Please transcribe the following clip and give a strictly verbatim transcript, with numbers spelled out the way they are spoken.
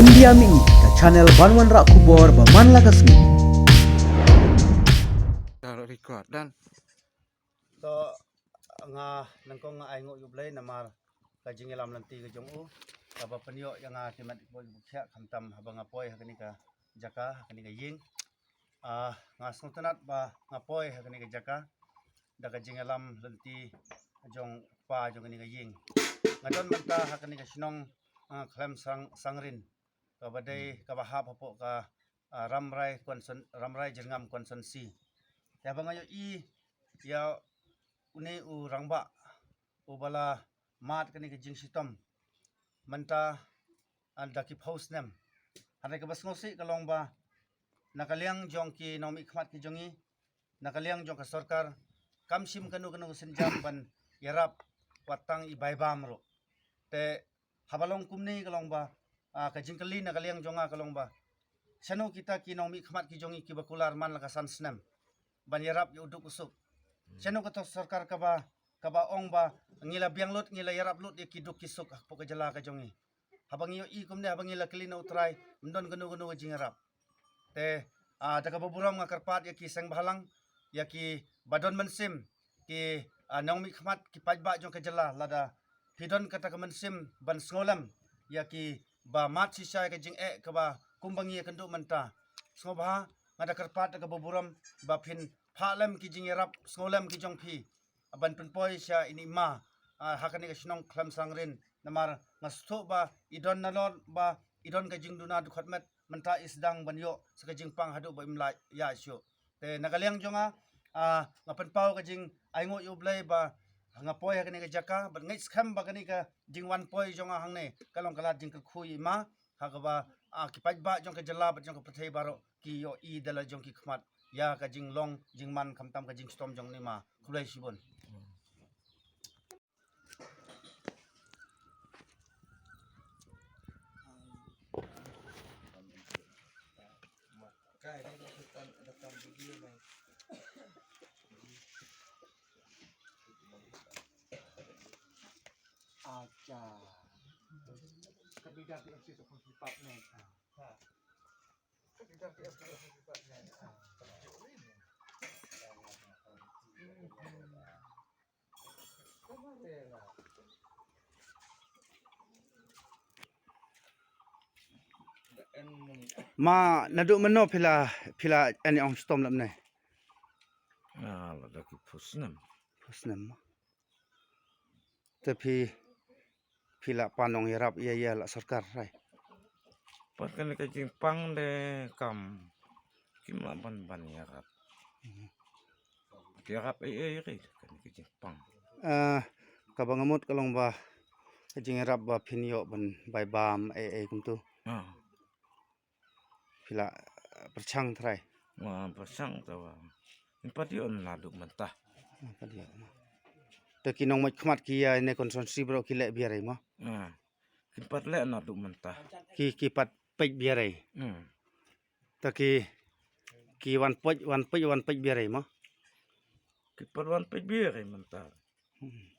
India Mini, ka channel ban wanrah khubor ba man la ka sngi. Dah record dan. To nga nyngkong nga ai nguh ïa U Blei namar ka jingïalam lynti ka jong u kaba pynïoh ïa nga ki met ki bor ki bor khiah khamtam haba nga poi ha kane ka jaka ha kane ka ïing. Ah, nga sngewtynnat ba nga poi ha kane ka jaka da ka jingïalam lynti jong u kpa jong kane ka ïing. Nga don mynta ha kane ka shnong, ah, khlem sang, Sangrin kaba dei kaba hap hapoh ka, ah, Rambrai constituen-, Rambrai Jyrngam constituency. Te haba nga ïohi ïa une u rangbah uba la mad kane ka jingshitom mynta, ah, da ki phew snem. Hynrei kaba sngewsih ka long ba na ka liang jong ki nongmihkhmat ki jong ngi, na ka liang jong ka sorkar, kam shim kano kano ka sienjam ban ïarap wat tang i bai bam ruh. Te haba long kumne ka long ba, ah, ka jingkylli na ka liang jong nga ka long ba shano kita ki nongmihkhmat ki jong ngi kiba kular man la ka san snem ban ïarap ïa u duk u suk? Shano kata sorkar kaba, kaba ong ba ngi la biang lut, ngi la ïarap lut ïa ki duk ki suk hapoh ka jylla ka jong ngi? Haba ngi ïohi kumne, haba ngi la kylli na U Trai, ym don kano kano ka jingïarap. Te, ah, da kaba burom nga kyrpad ïa ki seng bhalang, ïa kiba don mynsiem, ki, ah, nongmihkhmat, ki paidbah jong ka jylla, lada phi don kata ka mynsiem ban sngewlem ïa kiba mad shisha ïa ka jingeh kaba kumba ngi ïakynduh mynta, sngewbha, nga da kyrpad da kaba burom ba phin phah lem ki jingïarap sngewlem ki jong phi ban pynpoi sha ine i ma, ah, ha kane ka shnong khlem Sangrin, namar nga sngewthuh ba i don nalor ba i don ka jingduna dkhot met, mynta i sdang ban ïoh sa ka jingpang haduh ba im lah ïa shuh. Te na ka liang jong nga, ah, nga pynpaw ka jingainguh ïa U Blei ba nga poi ha kane ka jaka, bad ngeit skhem ba kane ka jingwan poi jong nga hangne ka long ka lad jingkyrkhu ïa i ma, ha kaba, ah, ki paidbah jong ka jylla bad jong ka pyrthei baroh ki ïohi da la jong ki khmat ïa ka jinglong jingman khamtam ka jingshitom jong une i ma. Khublei shibun. Acha. Ka bida ki M C sa khun ki pap ne. Ha. Ka bida ki M C sa khun ki pap ne. Ha. Ma naduh mynno phi la, phi la ïa ong shitom lem ne? Ah, la da ki phew snem. Phew snem. Te phi, phi la pan nongïarap ïa, ïa la sorkar, right? Pat kane ka jingpang de kam, kim lah ban, ban ïarap. Mhm. Ïarap ei ei ri kane ka jingpang. Ah, kaba nga mut ka long ba ka jingïarap ba phin ïoh ban bai bam ei ei kumtu. Ah. Phi la, eh, pyrshang trai. Nga pyrshang ta ba. Ngim pat ïoh naduh mynta. Ngim pat ïoh. Te ki nongmihkhmat ki ïa ine constituency baroh ki leh biang ei mo? Ah. Ngim pat leh naduh mynta. Ki, ki pat peit biang ei. Hmm. Te ki, ki wan peit, wan peit, wan peit biang ei mo? Ki pat wan peit biang ei mynta. Hmm.